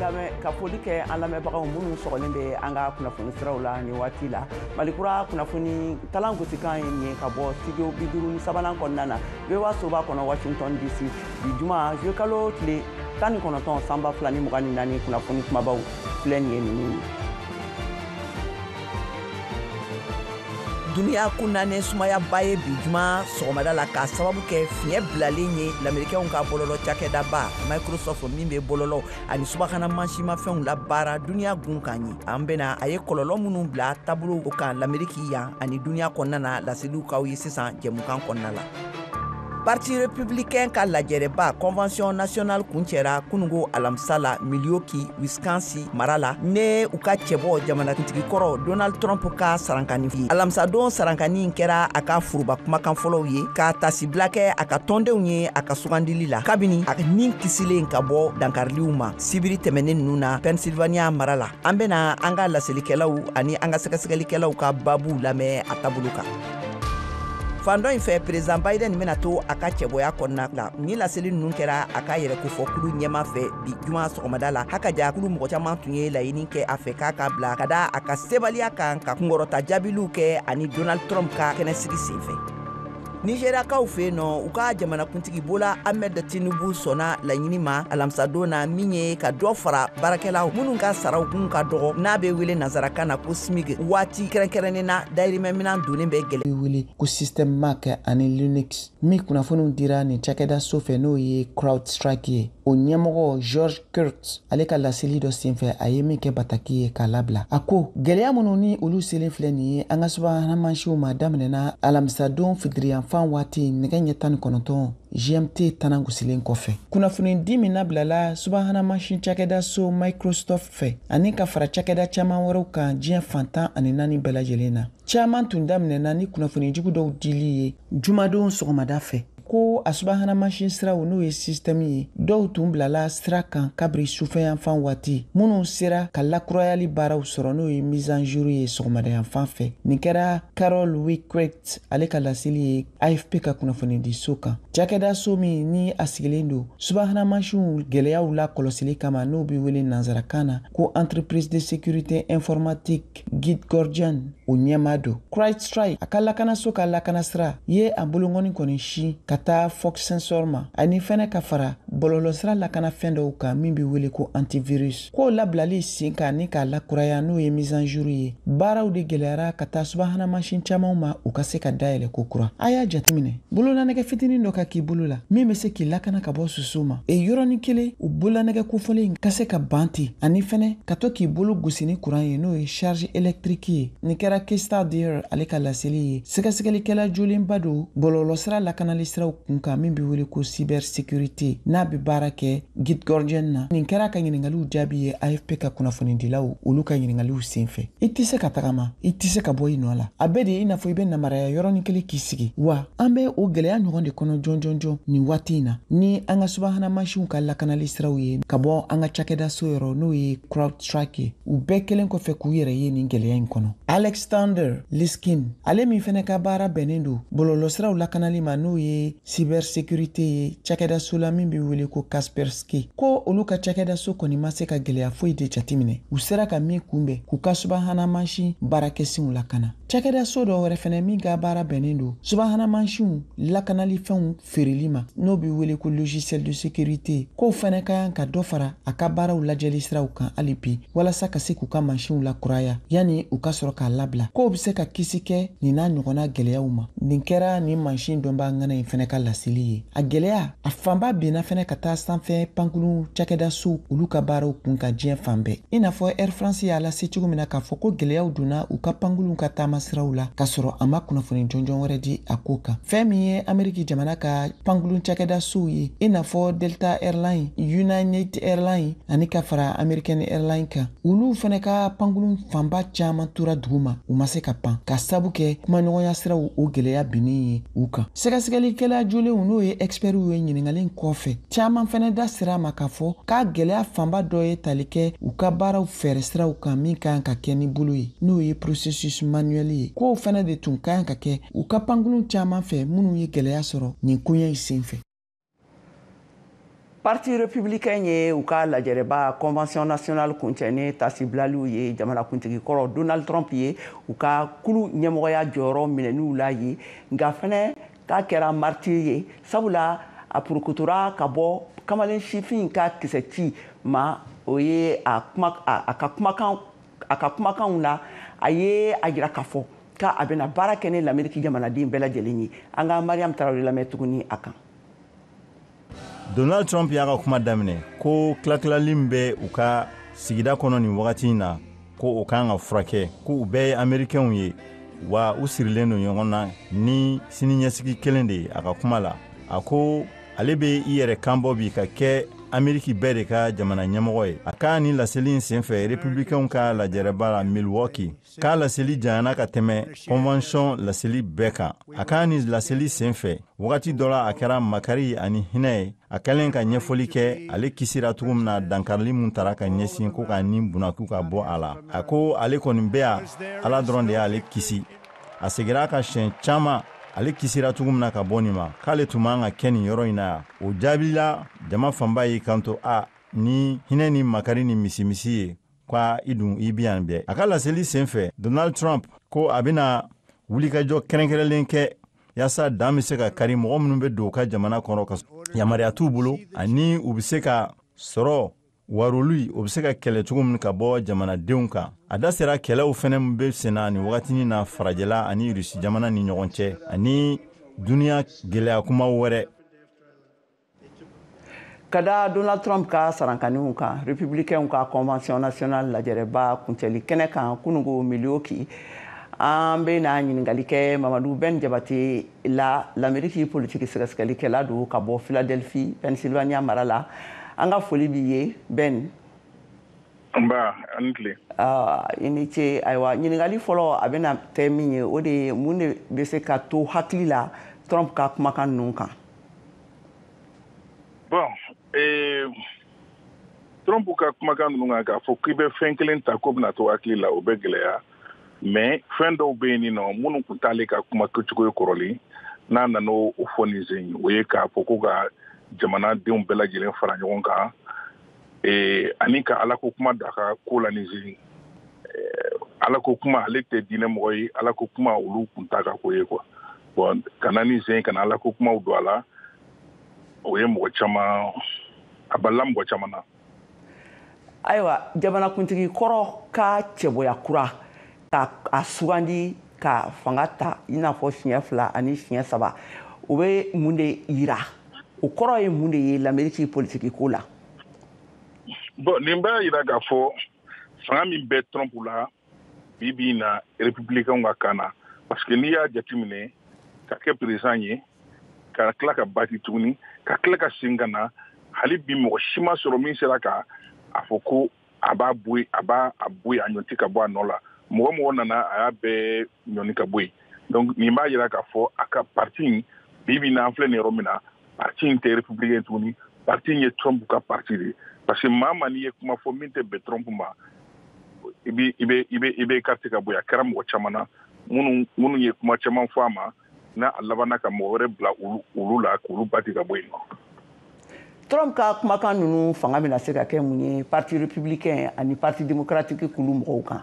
Lamɛn ka foli kɛ an lamɛnbagaw minnu sɔgɔlen bɛ an ka kunnafoni siraw la nin waati la. Malikura kunnafoni talan gosikan ye nin ye ka bɔ studio 53nan kɔnɔna na, VOA soba kɔnɔ, Washington DC. Bi juma, juillet kalo tile 19, san 2024, kunnafoni kumabaw filɛ nin ye ninnu ye. Duniya kunnanen sumayaba ye bi juma sɔgɔmada la k'a sababu kɛ fiɲɛ bilalen ye lamerikɛnw ka bɔlɔlɔ cakɛdaba Microsoft min bɛ bɔlɔlɔ ani subahana mansimafɛnw labaara duniya gun kan ye. An bena a ye kɔlɔlɔ minnu bila taabolo kan Lameriki yan ani duniya kɔnɔna na, laseliw k'aw ye sisan jɛmukan kɔnɔna la. Parti républicain ka lajɛrɛba convention nationale kuncɛra kunungo alamisa la Milwaukee, Wisconsin mara la, ne u ka cɛbɔ jamanakuntigi kɔrɔ Donald Trump ka sarankani ye. Alamisadon sarankani kɛra a ka foroba kumakan fɔlɔw ye ka tasibila kɛ a ka tɔndenw ye a ka sugandili la, kabini a nin kisilen ka bɔ dankariliw ma sibiri tɛmɛnen ninnu na Pennsylvania mara la. An bena an ka laselikɛlaw ani an ka sɛgɛsɛgɛlikɛlaw ka babuw lamɛn a taabolo kan. Fan dɔ in fɛ, président Biden bɛna to a ka cɛbɔya kɔnɔna la. Ni laseli ninnu kɛra a ka yɛrɛ kofɔkulu ɲɛma fɛ bi juma sɔgɔmada la. Haka jakulu mɔgɔ caman tun ye laɲini kɛ a fɛ k'a ka bila ka da a ka sebaliya kan ka kunkɔrɔta jaabiliw kɛ ani Donald Trump ka kɛnɛsigi senfɛ. Nigeriakaw fɛ yen nɔ, u ka jamanakuntigi Bola Ahmed Tinubu sɔnna laɲini ma alamisadon na min ye ka dɔ fara baarakɛlaw minnu ka saraw kun ka dɔgɔ, n'a bɛ wele nansarakan na ko SMIC, waati kɛrɛnkɛrɛnnen na dayirimɛminan donnen bɛ gɛlɛ. Wele ko système Mac ani Linux min kunnafoniw dira nin cakɛda so fɛ, n'o ye CrowdStrike ye, o ɲɛmɔgɔ George Kurtz, ale ka laseli dɔ senfɛ, a ye min kɛ bataki ye k'a labila, a ko gwɛlɛya minnu ni olu selen filɛ nin ye an ka subahana mansiw ma, daminɛna alamisadon fitiriyanfan waati nɛgɛ ɲɛ 19 GMT tanan gosilen kɔfɛ. Kunnafonidi min nabilala subahana mansin cakɛda so Microsoft fɛ ani ka fara cakɛda caaman wɛrɛw kan diɲɛ fan 14 bɛɛ lajɛlen na, caaman tun daminɛna ni kunnafoni jugu dɔw dili ye jumadon sɔgɔmada fɛ, ko a subahana mansin siraw, n'o ye système ye, dɔw tun bilala sira kan kabiri sufɛyanfan waati, minnu sera ka lakurayali baaraw sɔrɔ, n'o ye mise en jour ye sɔgɔmadayanfan fɛ. Nin kɛra Carol Weckert ale ka laseli ye AFP ka kunnafonidiso kan. Cakɛdaso min ni a sigilen don subahana mansinw gwɛlɛyaw la kɔlɔsili kama, n'o be wele nansarakan na ko Entreprise de sécurité informatique GitGuardian, o ɲɛma don. CrowdStrike a ka lakanaso ka lakanasira ye a bolonkɔni kɔni si ka taa Fox Sensor ma ani fɛnɛ ka fara bɔlɔlɔsira lakanafɛn dɔw kan min be wele ko antivirus. K'o labilali sen kan ni k'a lakuraya, n'o ye mise en jour ye, baaraw de gwɛlɛyara ka taa subahana mansin camanw ma u ka se ka dayɛlɛ ko kura. A y'a jateminɛ, bololanɛgɛ fitinin dɔ ka k'i bolo la min be se k'i lakana ka bɔ soso ma e yɔrɔnin kelen, o bololanɛgɛ kofɔlen ka se ka ban ten, ani fɛnɛ ka to k'i bolo gosi ni kuran ye, n'o ye charge électrique ye. Nin kɛra Krista Dyer ale ka laseli ye, sɛgɛsɛgɛlikɛla jolenba don bɔlɔlɔsira lakanali siraw kun kan min be wele ko cybersécurité, n'a be baara kɛ GitGuardian na. Nin kɛra ka ɲiningaliw jaabi ye AFP ka kunnafonidilaw olu ka ɲiningaliw sen fɛ. I tɛ se ka tagama, i tɛ se ka bɔ i nɔ la, a bɛɛ de i n'a fɔ i bɛ namaraya yɔrɔnin kelen k'i sigi wa. An bɛ o gwɛlɛya ɲɔgɔn de kɔnɔ jɔn jɔn jɔn nin waati in na ni an ka subahana mansinw ka lakanali siraw ye ka bɔ an ka cakɛda so yɔrɔ, n'o ye CrowdStrike ye. U bɛɛ kelen kɔfɛ k'u yɛrɛ ye nin gwɛlɛya in kɔnɔ. Alexander Liskin, ale min fɛnɛ ka baara bɛnnen don bɔlɔlɔsiraw lakanali ma, n'o ye cybersécurité ye cakɛdaso la min bɛ wele ko Kaspersky, ko olu ka cakɛdaso kɔni ma se ka gwɛlɛya foyi de jateminɛ, u sera ka min kunbɛn k'u ka subahana mansin baarakɛsenw lakana. Cakɛdaso dɔ wɛrɛ fɛnɛ min ka baara bɛnnen don subahana mansinw lakanalifɛnw feereli ma, n'o bɛ wele ko logiciel de sécurité, k'o fɛnɛ ka kan ka dɔ fara a ka baaraw lajɛli siraw kan hali bi walasa ka se k'u ka mansinw lakuraya yanni u ka sɔrɔ k'a labila, k'o bɛ se ka kisi kɛ nin n'a ɲɔgɔnna gwɛlɛyaw ma. Nin kɛra nin mansin dɔnbaa ŋana in fɛnɛ ka laseli ye. A gwɛlɛya a fanba binna fɛnɛ ka taa sanfɛ pankurun cakɛdasow olu ka baaraw kun ka diɲɛ fan bɛɛ, i n'a fɔ Air France y'a lase cogo min na k'a fɔ ko gwɛlɛyaw donna u ka pankurunw ka taama siraw la, k'a sɔrɔ a ma kunnafoni jɔnjɔn wɛrɛ di a ko kan. Fɛn min ye Ameriki jamana ka pankurun cakɛdasow ye, i n'a fɔ Delta Airline, United Airline ani ka fara American Airline kan, olu fɛnɛ ka pankurun fanba caman tora dugu ma, u ma se ka pan ka sabu kɛ kumaɲɔgɔnya siraw o gwɛlɛya binnen ye u kan. Sɛgɛsɛgɛlikɛla jolenw, n'o ye expertw ye, ɲiningalen kɔfɛ, caman fɛnɛ da sira a ma k'a fɔ k'a gwɛlɛya fanba dɔ ye tali kɛ u ka baaraw fɛɛrɛ siraw kan min kan ka kɛ ni bolo ye, n'o ye processus manuel ye, k'o fɛnɛ de tun ka kan ka kɛ u ka pankurun caman fɛ minnu ye gwɛlɛya sɔrɔ nin koɲɛ in sen fɛ. Parti républicain ye u ka lajɛrɛba convention nationale kuncɛ ni tasibilaliw ye jamanakuntigi kɔrɔ Donald Trump ye u ka kulu ɲɛmɔgɔya jɔyɔrɔ minɛniw la ye, nka fɛnɛ k'a kɛra martyr ye, sabula a purukutura ka bɔ kamalen sifin ka kisɛ ci ma. O ye a kuma a ka kumakan a ka kumakanw la, a ye a jira k'a fɔ k'a bɛna baara kɛ ni Lameriki jamanaden bɛɛ lajɛlen ye. An ka Mariam Tarawele lamɛn tuguni a kan. Donald Trump y'a ka kuma daminɛ ko tilatilali min bɛ u ka sigida kɔnɔ nin wagati in na, ko o kan ka furakɛ, ko u bɛɛ ye Amerikɛnw ye, wa u sirilen don ɲɔgɔn na ni sini ɲɛsigi kelen de ye. A ka kuma la, a ko ale bɛ i yɛrɛ kan bɔ bi ka kɛ Ameriki bɛɛ de ka jamana ɲɛmɔgɔ ye. A k'a ni laseli in senfɛ Republikɛnw ka lajɛrɛba la Milwaukee, k'a laseli janyana ka tɛmɛ convention laseli bɛɛ kan. A k'a ni laseli senfɛ, wagati dɔ la, a kɛra makari ani hinɛ ye, a kɛlen ka ɲɛfɔli kɛ ale kisira cogo min na dankarili min tara ka ɲɛsin ko k'a ni bunaki ka bɔ a la. A ko ale kɔni bɛ yan, Ala dɔrɔn de y'ale kisi. A segira ka siɲɛ caman ale kisira cogo min na ka bɔ nin ma, k'ale tun man ka kɛ nin yɔrɔ in na yan. O jaabila, jama fanba y'i kanto a ni hinɛ ni makari ni misimisi ye ko i dun i bi yan bɛɛ. A ka laseli sen fɛ, Donald Trump ko a bɛna wulikajɔ kɛrɛnkɛrɛnlen kɛ yaasa dan bɛ se ka kari mɔgɔ minnu bɛ don u ka jamana kɔnɔ ka yamaruya t'u bolo, ani u bɛ se ka sɔrɔ waroli, o bɛ se ka kɛlɛ cogo min ka bɔ jamanadenw kan. A da sera kɛlɛw fɛnɛ bɛ senna nin wagatinin na farajɛla ani Rusi jamana ni ɲɔgɔn cɛ, ani duniɲa gɛlɛya kumaw wɛrɛ. Ka da Donald Trump ka sarankaniw kan Républicain ka convention nationale lajɛrɛba kuncɛli kɛnɛ kan kunungo Milwaukee, an bɛ na ɲininkali kɛ Mamadu Ben Jabate la, Lameriki politiki sɛgɛsɛgɛlikɛla don ka bɔ Philadelphie, Pennsylvania mara la. An ka foli b'i ye, Ben. Nba, ani tile. I ni ce. Ayiwa, ɲininkali fɔlɔ a bɛna kɛ min ye, o de ye mun de bɛ se ka to hakili la Trump ka kumakan ninnu kan? Bon, Trump ka kumakan ninnu kan, k'a fɔ k'i bɛ fɛn kelen ta ko bɛna to hakili la, o bɛ gɛlɛya. Mais fɛn dɔw bɛ yen nɔ minnu tun t'ale ka kuma kɛcogo ye kɔrɔlen, n'a nana o fɔ nin sen, o ye k'a fɔ ko ka jamanadenw bɛɛ lajɛlen fara ɲɔgɔn kan, ani ka Ala ko kuma don a ka ko la nin sen. Ala ko kuma, ale tɛ diinɛ mɔgɔ ye, Ala ko kuma olu tun t'a ka ko ye quoi. Bon, ka na nin sen ka na Ala ko kumaw don a la, o ye mɔgɔ caman, a balila mɔgɔ caman na. Ayiwa, jamanakuntigi kɔrɔ ka cɛbɔya kura ka a sugandi ka fanga ta i n'a fɔ siɲɛ fila ani siɲɛ saba, o bɛ mun de yira? O kɔrɔ ye mun de ye Lameriki politiki ko la? Bon, nin b'a yira k'a fɔ fanga min bɛ Trump la bi bi in na Républicain ka kan na, parce que n'i y'a jateminɛ, ka kɛ président ye, ka tila ka bati tuguni, ka tila ka segin ka na, hali bi mɔgɔ si ma sɔrɔ min sera ka a fɔ ko a b'a bɔ a b'a a bɔ yen, a ɲɔti ka bɔ a nɔ la. Mɔgɔ mɔgɔ nana, a y'a bɛɛ ɲɔni ka bɔ yen. Donc nin b'a yira k'a fɔ a ka parti in, bi bi in na, an filɛ nin yɔrɔ min na, parti in tɛ républicain tuguni, parti in ye Trump ka parti de ye, parce que maa maa n'i ye kuma fɔ min tɛ bɛn Trump ma, i bɛ écarter ka bɔ yen. A kɛra mɔgɔ caman na minnu ye kuma caman fɔ a ma, n'a a labanna ka mɔgɔ wɛrɛ bila olu la k'olu bati ka bɔ yen nɔ. Trump ka kumakan ninnu fanga bɛna se ka kɛ mun ye parti républicain ani parti démocratique kulu mɔgɔw kan?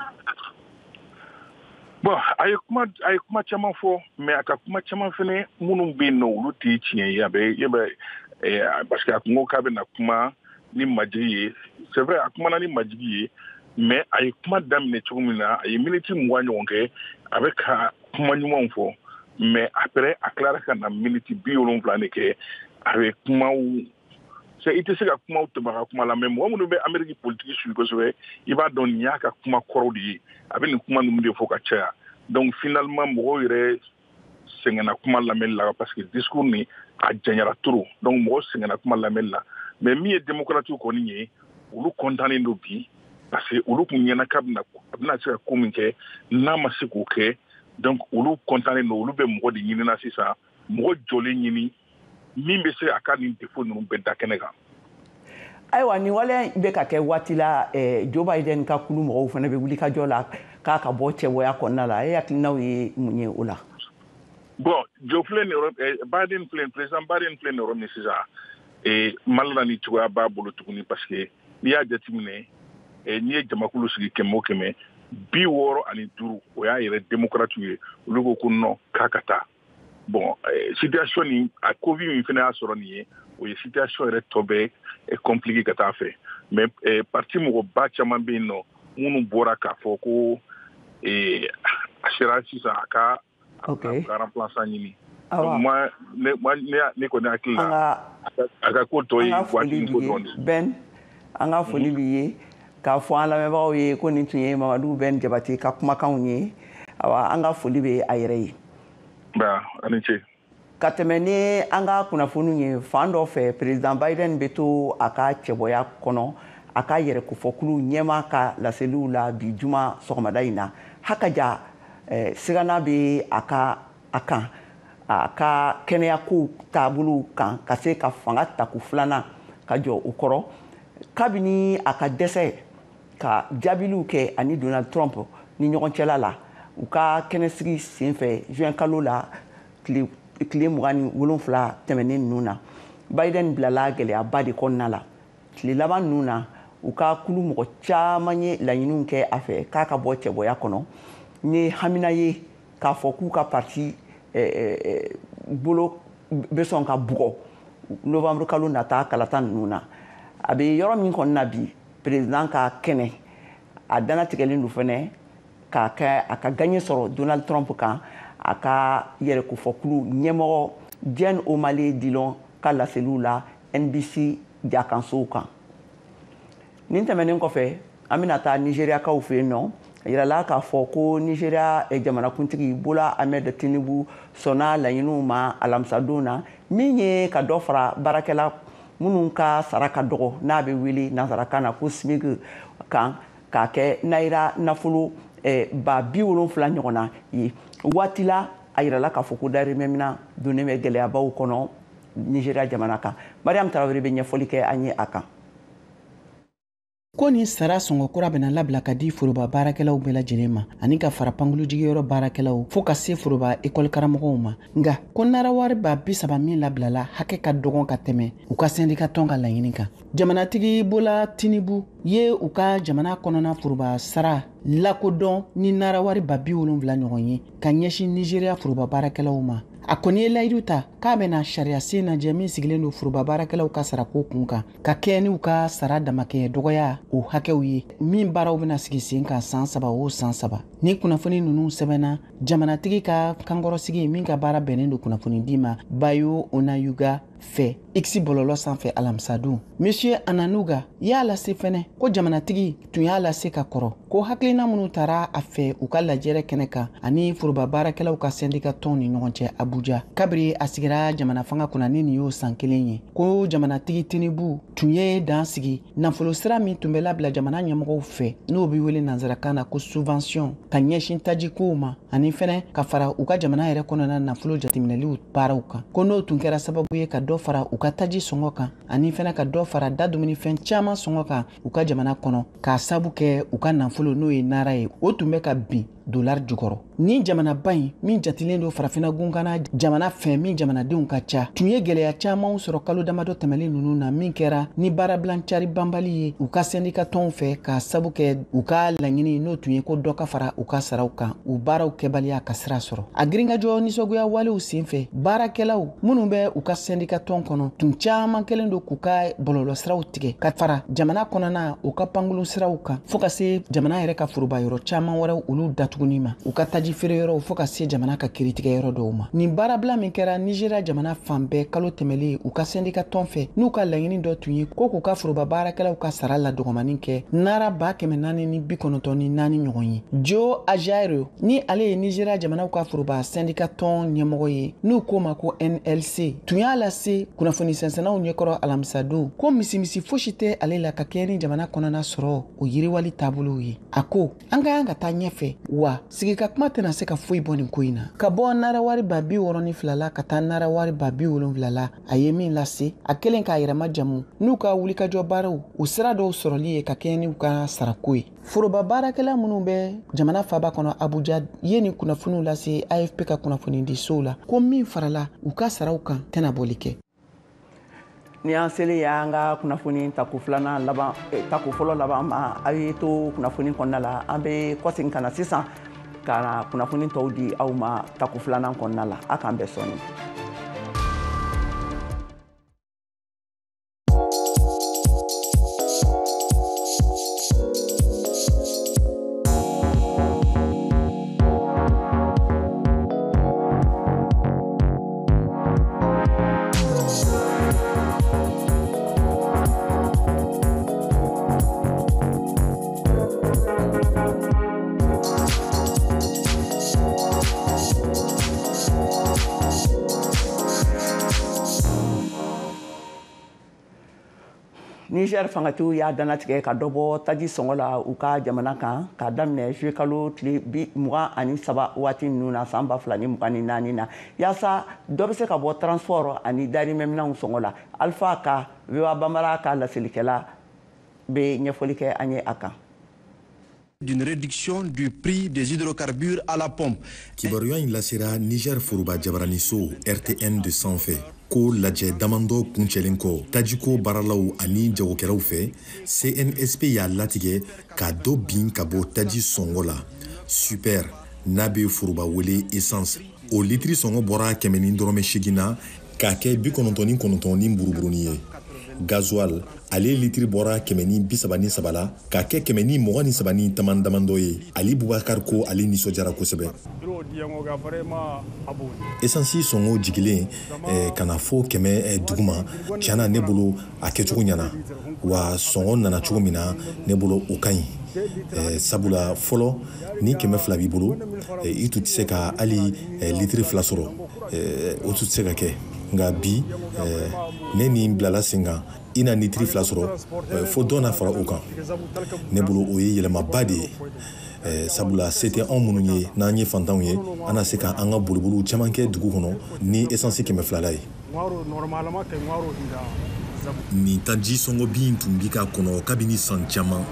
Bon, a ye kuma caman fɔ, mais a ka kuma caman fɛnɛ minnu bɛ yen nɔ, olu tɛ tiɲɛ ye. A bɛ e bɛ parce que a kun ko k'a bɛna kuma ni majigi ye. C'est vrai, a kumana ni majigi ye, mais a ye kuma daminɛ cogo min na, a ye miniti 20 ɲɔgɔn kɛ a bɛ ka kuma ɲumanw fɔ, mais après a tilara ka na miniti 70 de kɛ a bɛ kumaw i tɛ se ka kumaw tɛmɛ a ka kuma la. Mais mɔgɔ minnu bɛ Amérique politique suit kosɛbɛ, i b'a dɔn nin y'a ka kuma kɔrɔw de ye, a bɛ nin kuma ninnu de fɔ ka caya. Donc finalement mɔgɔw yɛrɛ sɛgɛnna kuma lamɛnli la, parce que discours nin a janyara trop. Donc mɔgɔw sɛgɛnna kuma lamɛnli la. Mais min ye démocrate kɔni ye, olu kɔntannen don bi, parce que olu kun ɲɛna k'a bɛna a bɛna se ka ko min kɛ, n'a ma se k'o kɛ. Donc olu kɔntannen don, olu bɛ mɔgɔ de ɲinina sisan, mɔgɔ jɔlen ɲini min bɛ se a ka nin défaut ninnu bɛɛ da kɛnɛ kan. Ayiwa, nin waleya bɛ ka kɛ waati la, Joe Biden ka kulu mɔgɔw fana bɛ wuli ka jɔ la k'a ka bɔ cɛbɔya kɔnɔna la. E hakilinaw ye mun ye o la? Bon, Joe filɛ nin yɔrɔ, Biden filɛ, président Biden filɛ nin yɔrɔ min sisan, Mali ni cogoya b'a bolo tuguni, parce que n'i y'a jateminɛ, n'i ye jamakulu sigi 100 o 100, 65, o y'a yɛrɛ démocrate ye, olu ko ko non, k'a ka taa. Bon, situation nin, a Covid min fana y'a sɔrɔ nin ye, o ye situation yɛrɛ tɔ bɛɛ compliqué ka taa fɛ. Mais parti mɔgɔba caman bɛ yen nɔ minnu bɔra k'a fɔ ko a sera sisan a ka a remplaçant ɲini. Donc moi, ne kɔni hakili la, a ka ko tɔ ye waati ko dɔɔnin. Ben, an ka foli b'i ye, k'a fɔ an lamɛnbagaw ye ko nin tun ye Mamadu Ben Jabate ka kumakanw ye. Awa, an ka foli bɛ a yɛrɛ ye. Ba, a ni ce. Ka tɛmɛ ni an ka kunnafoniw ye, fan dɔ fɛ, président Biden bɛ to a ka cɛbɔya kɔnɔ a ka yɛrɛkofɔkulu ɲɛmaa ka laseliw la bi juma sɔgɔmada in na. Hakaja sigana bɛ a ka a kan a ka kɛnɛyakow taabolow kan, ka se ka fanga tako filanan ka jɔ o kɔrɔ, kabini a ka dɛsɛ ka jaabiliw kɛ ani Donald Trump ni ɲɔgɔn cɛla la u ka kɛnɛsigi senfɛ juin kalo la, tile 27 tɛmɛnen ninnu na. Biden bilala gɛlɛyaba de kɔnɔna la tile laban ninnu na. U ka kulu mɔgɔ caman ye laɲiniw kɛ a fɛ k'a ka bɔ cɛbɔya kɔnɔ, ni hamina ye k'a fɔ k'u ka parti bolo bɛ sɔn ka bugɔ novembre kalo nata kalata ninnu na. A bɛ yɔrɔ min kɔni na bi, président ka kɛnɛ, a danatigɛlen don fɛnɛ k'a kɛ a ka gaɲɛ sɔrɔ Donald Trump kan, a ka yɛrɛkofɔkulu ɲɛmɔgɔ Jen O'Malley Dillon ka laseliw la NBC jakansow kan. Nin tɛmɛnen kɔfɛ, an bɛna taa Nigériakaw fɛ yen nɔ. A yirala k'a fɔ ko Nigéria jamanakuntigi Bola Ahmed Tinubu sɔnna laɲiniw ma alamisadon na, min ye ka dɔ fara baarakɛla minnu ka sara ka dɔgɔ, n'a bɛ wele nansarakan na ko SMIC kan, k'a kɛ nayira nafolo 70,000 ɲɔgɔnna ye. Waati la, a yirala k'a fɔ ko dahirimɛ donnen bɛ gɛlɛyabaw kɔnɔ Nigéria jamana kan. Mariam Tarawele bɛ ɲɛfɔli kɛ an ye a kan. Ko nin sara sɔngɔ kura bɛna labila ka di foroba baarakɛlaw bɛɛ lajɛlen ma, ani ka fara pankurujigiyɔrɔ baarakɛlaw, fɔɔ ka se foroba ekɔli karamɔgɔw ma. Nga ko nara wari 30,000 min labilala, hakɛ ka dɔgɔn ka tɛmɛ u ka sɛndika tɔn ka laɲini kan. Jamanatigi Bola Tinubu ye u ka jamana kɔnɔna foroba sara lakodɔn ni nara wari 70,000 ɲɔgɔn ye ka ɲɛsin Nizeriya foroba baarakɛlaw ma. A kɔni ye layidu ta k'a bɛna sariya sen lajɛ min sigilen don foroba baarakɛlaw ka sarako kun kan, ka kɛ n'u ka sara damakɛɲɛ dɔgɔya o hakɛw ye, min baaraw bɛna sigi sen kan san 3 o san 3. Ni kunnafoni ninnu sɛbɛnna jamanatigi ka kankɔrɔsigi min ka baara bɛnnen don kunnafoni di ma, Bayo Onayuga fɛ, X bɔlɔlɔ sanfɛ alamisadon. Monsieur Ananuga y'a lase fɛnɛ ko jamanatigi tun y'a lase ka kɔrɔ ko hakilina minnu tara a fɛ u ka lajɛrɛ kɛnɛ kan ani foroba baarakɛlaw ka sɛndika tɔnw ni ɲɔgɔn cɛ Abuja kabiri a sigira jamana fanga kunna, ni nin y'o san kelen ye, ko jamanatigi Tinubu tun ye dan sigi nafolo sira min tun bɛ labila jamana ɲɛmɔgɔw fɛ, n'o bɛ wele nansarakan na ko subvention, ka ɲɛsin tajikow ma, ani fɛnɛ ka fara u ka jamana yɛrɛ kɔnɔna nafolo jateminɛliw baaraw kan, ko n'o tun kɛra sababu ye ka dɔ fara u ka taji sɔngɔ kan, ani fɛnɛ ka dɔ fara da dumunifɛn caman sɔngɔ kan u ka jamana kɔnɔ, k'a sabu kɛ u ka nafolo, n'o ye nara ye, o tun bɛ ka bin dolari jukɔrɔ. Ni jamanaba in min jatilen don Farafinna gunkana jamana fɛ min jamanadenw ka ca, tun ye gwɛlɛya camanw sɔrɔ kalo damadɔ tɛmɛlen ninnu na, min kɛra ni baarabilan cari banbali ye u ka sɛndika tɔnw fɛ, k'a sabu kɛ u ka laɲini, n'o tun ye ko dɔ ka fara u ka saraw kan, u baaraw kɛbaliya ka sira sɔrɔ. A girinkajɔ nisɔngoya walew sen fɛ, baarakɛlaw minnu bɛ u ka sɛndika tɔn kɔnɔ tun caman kɛlen don k'u ka bɔlɔlɔsiraw tigɛ, ka fara jamana kɔnɔna u ka pankurun siraw kan, fɔɔ ka se jamana yɛrɛ ka foroba yɔrɔ caman wɛrɛw olu datuguni ma, u ka taji feere yɔrɔw, fɔɔ ka se jamana ka kiiritigɛ yɔrɔ dɔw ma. Nin baarabila min kɛra Nizeriya jamana fan bɛɛ kalo tɛmɛlen u ka sɛndika tɔn fɛ, n'u ka laɲini dɔ tun ye ko k'u ka foroba baarakɛlaw ka sara la dɔgɔmanin kɛ nara 494 ɲɔgɔn ye. Joe Ajaero, ni ale ye Nizeriya jamanaw ka foroba sɛndika tɔn ɲɛmɔgɔ ye, n'u k'o ma ko NLC, tun y'a lase kunnafoni sɛnsɛnnaw ɲɛkɔrɔ alamisadon ko misimisi fosi tɛ ale la ka kɛɲɛ ni jamana kɔnɔna sɔrɔ o yiriwali taabolow ye. A ko an ka kan ka taa ɲɛfɛ, wa sigika kuma tɛna se ka foyi bɔ nin ko in na, ka bɔ nara wari 62 la ka taa nara wari 70,000 la. A ye min lase a kelen k'a yɛrɛma jamu n'u ka wulikajɔ baaraw o sira dɔw sɔrɔli ye ka kɛɲɛ n'u ka sarako ye. Foroba baarakɛla minnu bɛ jamana faba kɔnɔ Abuja ye nin kunnafoniw lase AFP ka kunnafonidisow la, ko min farala u ka saraw kan tɛna bɔli kɛ. Ni an selen y'an ka kunnafoni tako filanan laban, tako fɔlɔ laban ma, aw ye to kunnafoni kɔnɔna la. An bɛ kɔsegin ka na sisan ka na kunnafoni tɔw di aw ma tako filanan kɔnɔna la. A k'an bɛn sɔɔni. Niger fangatigiw y'a dannatigɛ ka dɔ bɔ taji sɔngɔ la u ka jamana kan k'a daminɛ juillet kalo tile 23 waati ninnu na san 2024 na, yaasa dɔ bɛ se ka bɔ transport ani dahirimɛminɛnw sɔngɔ la. Alpha ka VOA Bambara ka laselikɛla bɛ ɲɛfɔli kɛ an ye a kan. D'une réduction du prix des hydrocarbures à la pompe. Kibaruya in lasera Niger foroba jabaraniso RTN de sanfɛ ko lajɛ damandɔ kuncɛlen kɔ tajiko baaralaw ani jagokɛlaw fɛ, CNSP y'a latigɛ ka dɔ bin ka bɔ taji sɔngɔ la. Super n'a bɛ foroba wele essence, o litiri sɔngɔ bɔra 180 na k'a kɛ 99 ni buruburunin ye. Gasoil ale litiri bɔra 133 la k'a kɛ 123 ni taman damandɔ ye. Ali Bubakar ko ale nisɔndiyara kosɛbɛ. Esansi sɔngɔ jigilen ka na fo 100 duguma, tiɲɛna ne bolo a kɛcogo ɲɛna, wa sɔngɔ nana cogo min na ne bolo o ka ɲi. Sabula fɔlɔ ni 200 b'i bolo, i tun tɛ se ka hali litiri 2 sɔrɔ, o tun tɛ se ka kɛ. Nka bi ne nin bilala sen kan, i na litiri 2 sɔrɔ fo dɔ na fara o kan. Ne bolo o ye yɛlɛmaba de ye, sabula se tɛ anw minnu ye n'an ye fantanw ye, an na se ka an ka boliboliw caman kɛ dugu kɔnɔ ni esansi 200 la ye. Nin taji sɔngɔ bin tun bi ka kɔnɔ kabini san caman.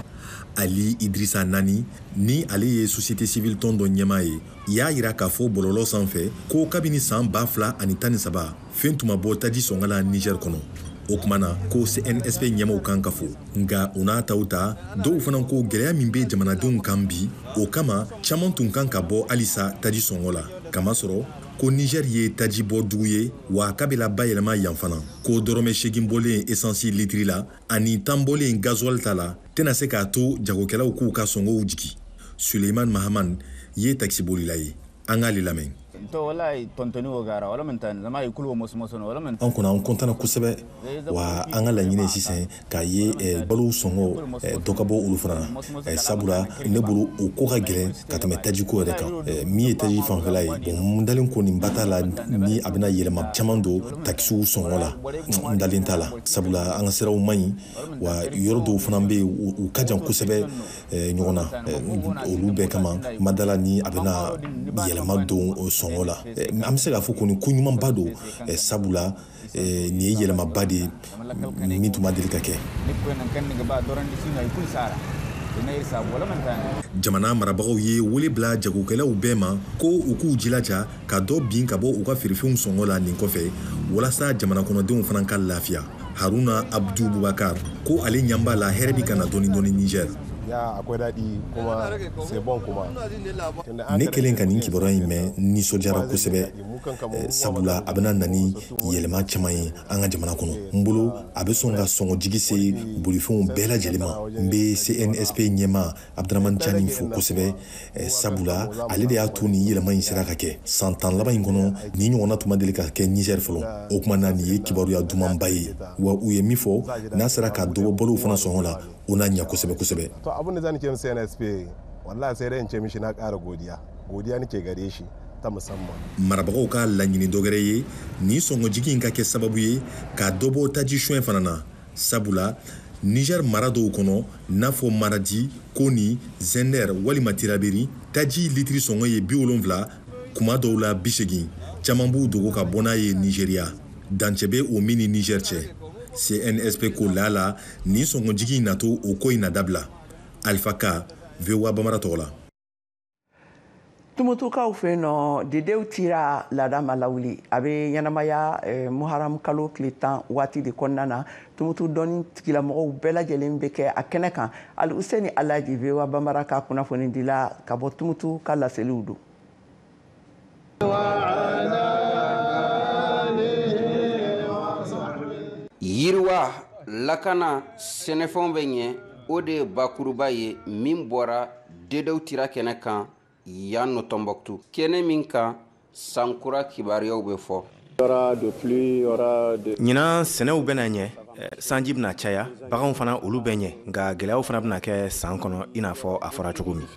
Ali Idrissa Nani, ni ale ye société civile tɔn dɔ ɲɛmaa ye, y'a yira k'a fɔ bɔlɔlɔ sanfɛ ko kabini san 2013 fɛn tun ma bɔ taji sɔngɔ la Niger kɔnɔ. O tuma na ko CNSP ɲɛmaaw kan ka fo. Nka o n'a taw ta, dɔw fana ko gɛlɛya min bɛ jamanadenw kan bi, o kama caman tun kan ka bɔ halisa taji sɔngɔ la. Kamasɔrɔ ko Niger ye taji bɔ dugu ye, wa k'a bɛ la bayɛlɛma yan fana. Ko dɔrɔmɛ 8 bɔlen esansi litiri la ani 10 bɔlen gasoil ta la tɛna se k'a to jagokɛlaw k'u ka sɔngɔw jigi. Suleiman Mahaman ye taxi bolila ye, an k'ale lamɛn. An kɔni an kɔntana kosɛbɛ, wa an ka laɲini sisan k'a ye balo sɔngɔ dɔ ka bɔ olu fana na, sabula ne bolo o ko ka gɛlɛn ka tɛmɛ tajiko yɛrɛ kan. Min ye taji fanfɛla ye, bon n dalen ko nin ba t'a la ni a bɛna yɛlɛma caman don takisiw sɔngɔ la, n dalen t'a la, sabula an ka siraw man ɲi, wa yɔrɔ dɔw fana bɛ yen u ka jan kosɛbɛ ɲɔgɔn na. Olu bɛɛ kama ma dala ni a bɛna yɛlɛma don sɔngɔ la. An bɛ se k'a fɔ kɔni ko ɲumanba don, sabula nin ye yɛlɛmaba de ye min tun ma deli ka kɛ. Jamana marabagaw ye wele bila jagokɛlaw bɛɛ ma ko u k'u jilaja ka dɔ bin ka bɔ u ka feerefɛnw sɔngɔ la nin kɔfɛ, walasa jamana kɔnɔdenw fana ka lafiya. Haruna Abdu Bubakar ko ale ɲɛ b'a la hɛrɛ bi ka na dɔɔni dɔɔni Niger. Ne kɛlen ka nin kibaruya in mɛn, nisɔndiyara kosɛbɛ, sabula a bɛna na ni yɛlɛma caman ye an ka jamana kɔnɔ. N bolo a bɛ sɔn ka sɔngɔ jigi se bolifɛnw bɛɛ lajɛlen ma. N bɛ CNSP ɲɛmaa Abdramane Tiani fo kosɛbɛ, sabula ale de y'a to nin yɛlɛma in sera ka kɛ. San 10 laban in kɔnɔ, nin ɲɔgɔnna tun ma deli ka kɛ Niger fɔlɔ. O tuma na nin ye kibaruya dumanba ye, wa u ye min fɔ, n'a sera ka dɔ bɔ balow fana sɔngɔ la, o n'a ɲɛ kosɛbɛ kosɛbɛ. To abin da zan ce CNSP, wallahi sai dai in ce mishi na ƙara godiya, godiya nake gare shi ta musamman. Marabagaw ka laɲini dɔ wɛrɛ ye nin sɔngɔjigi in ka kɛ sababu ye ka dɔ bɔ taji suɲɛ fana na, sabula Niger mara dɔw kɔnɔ n'a fɔ Maradi, Koni, Zender walima Tiraberi, taji litiri sɔngɔ ye 70, kuma dɔw la 80. Caman b'u dogo ka bɔ n'a ye Nigeria, dancɛ bɛ o min ni Niger cɛ. CNSP ko la la nin sɔngɔjigi in natɔ o ko in na dabila. Alpha Ka, VOA Bambara tɔgɔ la. Tumutukaw fɛ yen nɔ, dedew tira laada ma lawuli. A bɛ ɲɛnamaya Muharam kalo tile 10 waati de kɔnɔna na. Tumutu dɔnni tigilamɔgɔw bɛɛ lajɛlen bɛ kɛ a kɛnɛ kan. Aluseni Alaji, VOA Banbara ka kunnafoni dila ka bɔ Tumutu ka laseliw don. Yiriwa, lakana, sɛnɛfɛnw bɛ ɲɛ, o de ye bakuruba ye min bɔra dedew tira kɛnɛ kan yan nɔ Tɔnbɔkutu, kɛnɛ min kan sankura kibaruyaw bɛ fɔ. Ɲinan sɛnɛw bɛna ɲɛ, sanji bɛna caya, baganw fana olu bɛ ɲɛ, nka gɛlɛyaw fana bɛna kɛ san kɔnɔ i n'a fɔ a fɔra cogo min.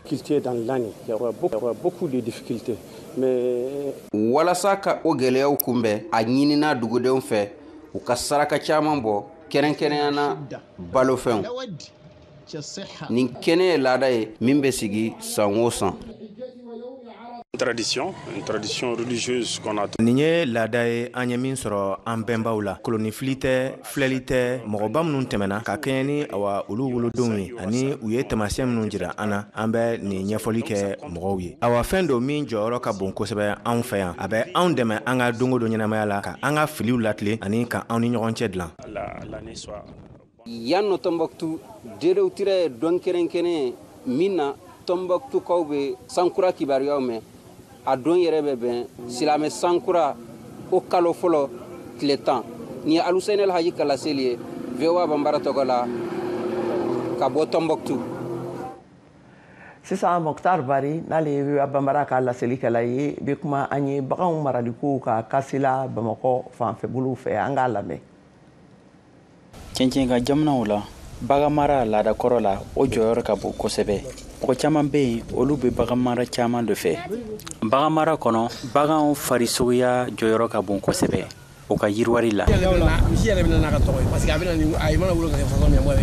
Walasa ka o gɛlɛyaw kunbɛn, a ɲinina dugudenw fɛ u ka saraka caman bɔ, kɛrɛnkɛrɛnya na balofɛnw. Nin kɛnɛ ye laada ye min bɛ sigi san o san. Tradition, une tradition religieuse qu'on a. Nin ye laada ye an ye min sɔrɔ an bɛnbaw la. Kolonifili tɛ, filɛli tɛ, mɔgɔba minnu tɛmɛna ka kɛɲɛ ni awa olu wolodenw ye ani u ye taamasiyɛn minnu jira an na, an bɛ nin ɲɛfɔli kɛ mɔgɔw ye. Awa fɛn don min jɔyɔrɔ ka bon kosɛbɛ anw fɛ yan. A bɛ anw dɛmɛ an ka don o don ɲɛnamaya la, ka an ka filiw latilen ani ka anw ni ɲɔgɔn cɛ dilan. Yan nɔ Tɔnbɔkutu, dedew tira ye dɔn kɛrɛnkɛrɛn ye min na Tɔnbɔkutukaw bɛ sankura kibaruyaw mɛn. A don yɛrɛ bɛ bɛn silamɛ sankura o kalo fɔlɔ tile 10. Nin ye Aluseni Alhaji Kalaseli ye VOA Banbara tɔgɔ la ka bɔ Tɔnbɔkutu. Sisan Mokhtar Bari, n'ale ye VOA Banbara ka laselikɛla ye, bɛ kuma an ye baganw maralikow ka Kasela Bamakɔ fanfɛbolow fɛ. An k'a lamɛn. Cɛncɛn ka jamanaw la, baganmara laadakɔrɔ la, o jɔyɔrɔ ka bon kosɛbɛ. Mɔgɔ caman bɛ yen, olu bɛ baganmara caman de fɛ. Baganmara kɔnɔ, baganw farisogoya jɔyɔrɔ ka bon kosɛbɛ o ka yiriwari la. Misi yɛrɛ bɛ n'a ka tɔgɔ ye, parce que a bɛ na ni a mana wolo ka kɛ façon min ye, mɔgɔ bɛ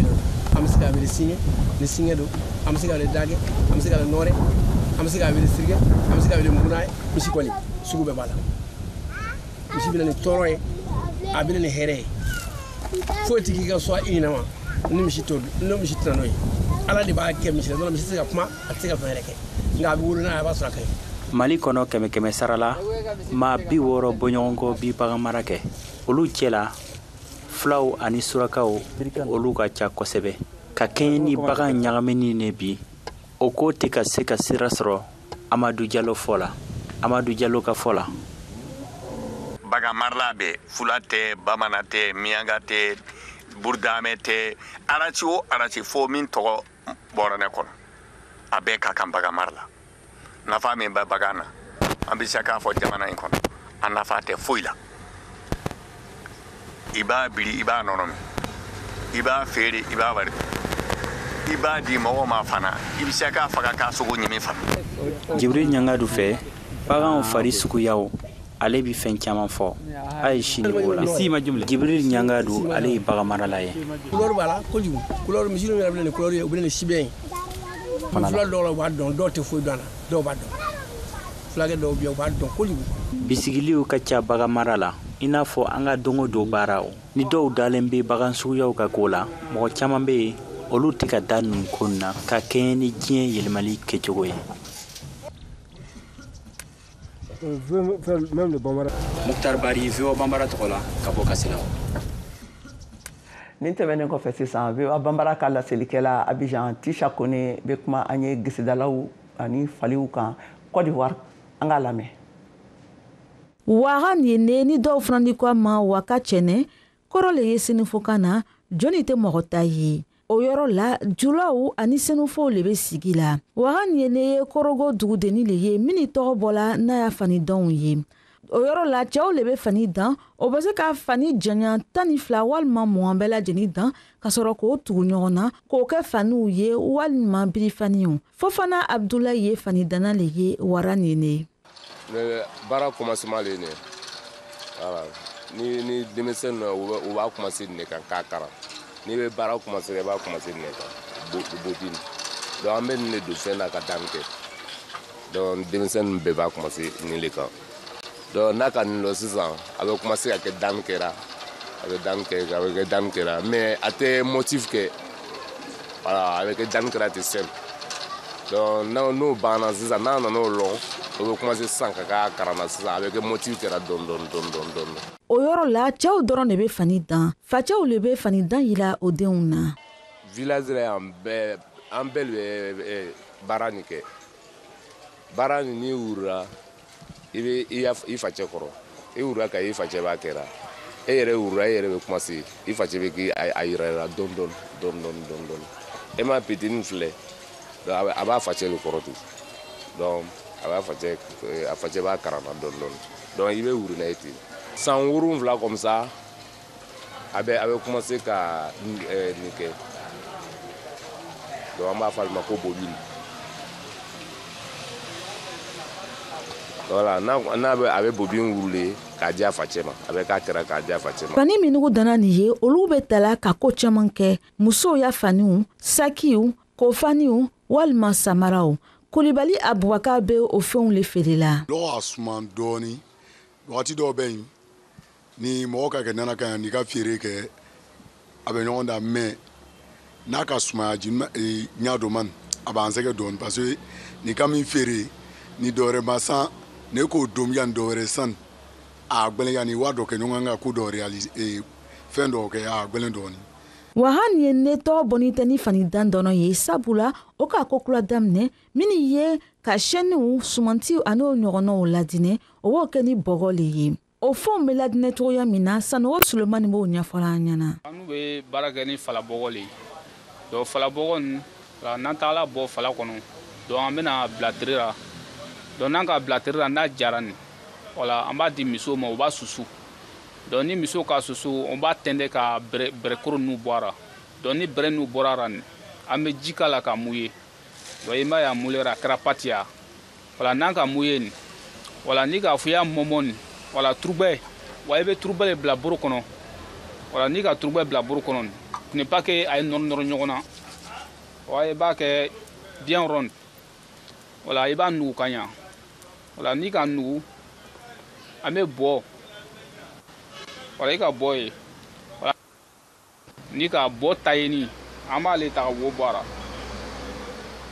an bɛ se k'a wele siŋɛ ni siŋɛ don, an bɛ se k'a wele dagɛ, an bɛ se k'a wele nɔrɛ, an bɛ se k'a wele sirikɛ, an bɛ se k'a wele muna. Misi kɔni sugu bɛɛ b'a la. Misi bɛ na ni tɔɔrɔ ye, a bɛ na ni hɛrɛ ye. Foyi tɛ k'i ka so i ɲɛna ma ni misi t'o, ni misi tɛna n'o ye. Ala de b'a kɛ misi la, misi tɛ se ka kuma, a tɛ se ka fɛn wɛrɛ kɛ, nka a bɛ wolo n'a ye, a b'a sɔrɔ a ka ɲi. Mali kɔnɔ, 100 sara la, maa 60 bɔɲɔgɔnko bi baganmara kɛ. Olu cɛla, fulaw ani surakaw olu ka ca kosɛbɛ. Ka kɛɲɛ ni bagan ɲagamini ne bi, o ko tɛ ka se ka sira sɔrɔ Amadu Jalo fɔ la. Amadu Jalo ka fɔ la. Bagan marala bɛ, fula tɛ, bamanan tɛ, miyanka tɛ, burudamɛ tɛ, araci o araci fo min tɔgɔ bɔra ne kɔnɔ, a bɛɛ ka kan bagan mara la. Nafa min bɛ bagan na, an bɛ se k'a fɔ jamana in kɔnɔ, a nafa tɛ foyi la. I b'a biri, i b'a nɔnɔ min, i b'a feere, i b'a wari, i b'a di mɔgɔw ma fana, i bɛ se k'a faga k'a sogo ɲimi fana. Jibril Ɲangadu fɛ, baganw fari suguyaw, ale bɛ fɛn caman fɔ. A ye sini o la. Jibril Ɲangadu, ale ye baganmarala ye. Couleur b'a la kojugu. Couleur misi yɛrɛ bɛ na ni couleur ye, u bɛ na ni sibɛn ye. Fula dɔw la u b'a dɔn, dɔw tɛ foyi dɔn a la, dɔw b'a dɔn. Fulakɛ dɔw bɛ yen, u b'a dɔn kojugu. Bisigiliw ka ca baganmara la, i n'a fɔ an ka don o don baaraw. Ni dɔw dalen bɛ bagan suguyaw ka ko la, mɔgɔ caman bɛ yen, olu tɛ ka da ninnu ko na ka kɛɲɛ ni diɲɛ yɛlɛmali kɛcogo ye. Mokhtar Bari, VOA Banbara tɔgɔ la ka bɔ Kasela. Nin tɛmɛnen kɔfɛ sisan, VOA Banbara ka laselikɛla Abidjan Tisha Kone bɛ kuma an ye gesedalaw ani faliw kan Côte d'Ivoire. An k'a lamɛn. Waga nin ne ni dɔw fana ni ko a ma waka cɛnɛ kɔrɔ le ye senufokan na, jɔnni tɛ mɔgɔ ta ye. O yɔrɔ la, julaw ani senufow le bɛ sigi la. Waga nin ye ne ye korogo dugudenni le ye min tɔgɔ bɔla n'a y'a fani dɔnw ye. O yɔrɔ la, cɛw le bɛ fani dan, o bɛ se ka fani janya 12 walima 20 bɛɛ lajɛlen dan ka sɔrɔ k'o tugu ɲɔgɔn na k'o kɛ faniw ye walima birifaniw. Fofana Abdulayi ye fani danna le ye wara nin ne. Baara commencement le ye nin ye. Voilà. Ni denmisɛnnin u b'a commencer nin de kan k'a kalan. N'i bɛ baara commencer, i b'a commencer nin de kan, bobine. Donc an bɛ nin de don fɛn na ka danni kɛ. Donc denmisɛnnin bɛɛ b'a commencer nin de kan. Donc n'a ka nin lɔ sisan, a bɛ commencer ka kɛ danni kɛra. A bɛ danni kɛ, a bɛ kɛ danni kɛra. Mais a tɛ motif kɛ. Voilà, a bɛ kɛ danni kɛra ten simple. Donc n'o banna sisan, n'a nan'o lɔn, o bɛ commencer sisan ka k'a karan na sisan, a bɛ kɛ motif kɛra dɔɔni dɔɔni dɔɔni dɔɔni dɔɔni. O yɔrɔ la, cɛw dɔrɔn de bɛ fani dan, facɛw le bɛ fani dan yira o denw na. Village la yan, bɛɛ, an bɛɛ de bɛ baara nin kɛ. Baara nin, n'i wurula, i bɛ i facɛ kɔrɔ. I wurula ka i facɛ b'a kɛra, e yɛrɛ wurula, e yɛrɛ bɛ commencer, i facɛ bɛ k'i a yira i la dɔɔni dɔɔni dɔɔni dɔɔni dɔɔni dɔɔni. E ma petini filɛ, donc a b'a facɛ de kɔrɔ ten. Donc a b'a facɛ, a facɛ b'a karan na dɔɔni dɔɔni. Donc i bɛ wuri n'a ye ten. San 7 comme ça, a bɛ commencer ka nin kɛ. Donc an b'a fɔ ale ma ko bobine. Voilà, n'a bɛ, a bɛ bobine wurulen k'a di a facɛ ma, a bɛ k'a kɛra k'a di a facɛ ma. Fani minnugu danna nin ye, olu bɛ tala ka ko caman kɛ: musow ya faniw, sakiw, kofaniw walima samaraw. Kulibali Abubakar bɛ o fɛnw le feere la. Lɔgɔ a suman dɔɔni. Wagati dɔw bɛ yen ni mɔgɔ ka kɛ nana ka yan n'i ka feere kɛ, a bɛ ɲɔgɔn da, mɛ n'a ka sumaya ɲa dɔ man, a b'an sɛgɛn dɔɔni, parce que n'i ka min feere ni dɔwɛrɛ ma san, ne k'o don yanni dɔwɛrɛ san, a gbɛlɛn yanni wari dɔ kɛ ɲɔgɔn kan, ko dɔ réaliser, fɛn dɔw kɛ, a gbɛlɛn dɔɔni. Wahan ye ne tɔgɔ bɔnni tɛ ni fani dan dɔrɔn ye, sabula o k'a ko kura daminɛ minnu ye ka sɛniw, sumantiw ani o ɲɔgɔnnaw ladinɛ. O b'o kɛ ni bɔgɔ le ye. O fɛnw bɛ ladinɛ cogoya min na, Sanogo Sulemani b'o ɲɛfɔla an ɲɛna. An bɛ baara kɛ ni falabɔgɔ le ye. Donc falabɔgɔ nin, n'an tagala bɔ fala kɔnɔ, donc an bɛna bila tere la. Donc n'an ka bila tere la, n'a jara nin, wala an b'a di misiw ma, u b'a susu. Donc ni misiw k'a susu, on b'a tɛntɛn ka bɛrɛkoro ninnu bɔ a la. Donc ni bɛrɛ ninnu bɔra a la nin, an bɛ ji k'a la ka mouiller. Donc i m'a ye, a mouiller, a kɛra pâte ya. Wala n'an ka mouiller nin, wala ni k'a fɔ i y'a mɔmɔ nin, wala turubɛ, wa i bɛ turubɛ de bila boro kɔnɔ. Wala n'i ka turubɛ bila boro kɔnɔ nin, ce n'est pas que a ye nɔrɔ nɔrɔ ɲɔgɔn na, wa i b'a kɛ bien rond. Wala i b'a nugu ka ɲa. Wala n'i ka nugu, an bɛ bɔ, wala i ka bɔ ye, wala n'i ka bɔ ta ye nin, an b'ale ta ka wo bɔ a la.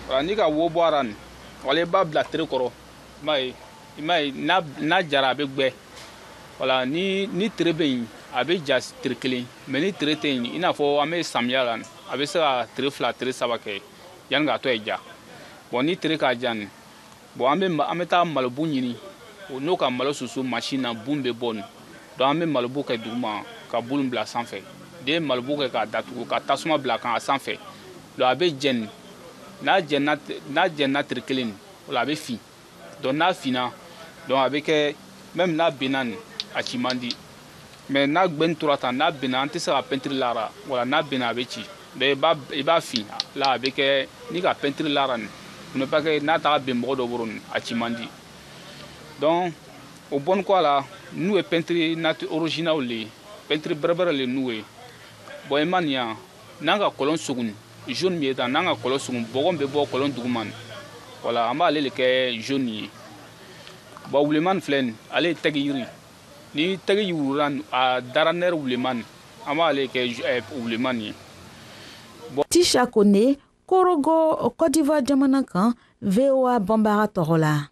Wala n'i ka wo bɔ a la nin, wala i b'a bila tere kɔrɔ. I m'a ye, i m'a ye, n'a jara, a bɛ gbɛ. Wala ni tere bɛ yen, a bɛ ja tere kelen, mɛ ni tere tɛ yen, i n'a fɔ an bɛ samiya la, a bɛ se ka tere 2, tere 3 kɛ yanni k'a tɔ ye ja. Bɔn ni tere k'a ja nin, bɔn an bɛ taa malobu ɲini, n'o ka malo susu mansin na, bun bɛ bɔ nin. Donc an bɛ malobu kɛ duguma ka bulu bila sanfɛ. Den ye malobu kɛ k'a datugu, ka tasuma bila kan a sanfɛ. Donc a bɛ jɛni, n'a jɛnna tere kelen nin, o la a bɛ fin. Donc n'a finna, donc a bɛ kɛ, même n'a benna nin, a ci man di. Mais n'a gbɛni tora tan, n'a benna, an tɛ se ka peinture lara. Wala n'a benna, a bɛ ci. Donc i b'a fin la, a bɛ kɛ ni ka peinture lara nin, ne pas que n'a taga ben mɔgɔ dɔ bolo nin, a ci man di. Donc o bɔnni kɔ a la, n'u ye peinture nati original le ye, peinture bɛrɛbɛrɛ le n'u ye. Bon, i ma nin yan, n'an ka kɔlɔn sogun jaune min ye tan, n'an ka kɔlɔn sogun, bɔgɔ bɛ bɔ kɔlɔn duguma nin. Wala an b'ale de kɛ jaune ye. Bon, wuleman filɛ nin, ale ye tɛgi yiri. Ni tɛgi wurula, a dara nɛrɛ wuleman, an b'ale kɛ wuleman ye. Bon, Tisha Kone, Korogo, Côte d'Ivoire jamana kan, VOA banbaga tɔgɔ la.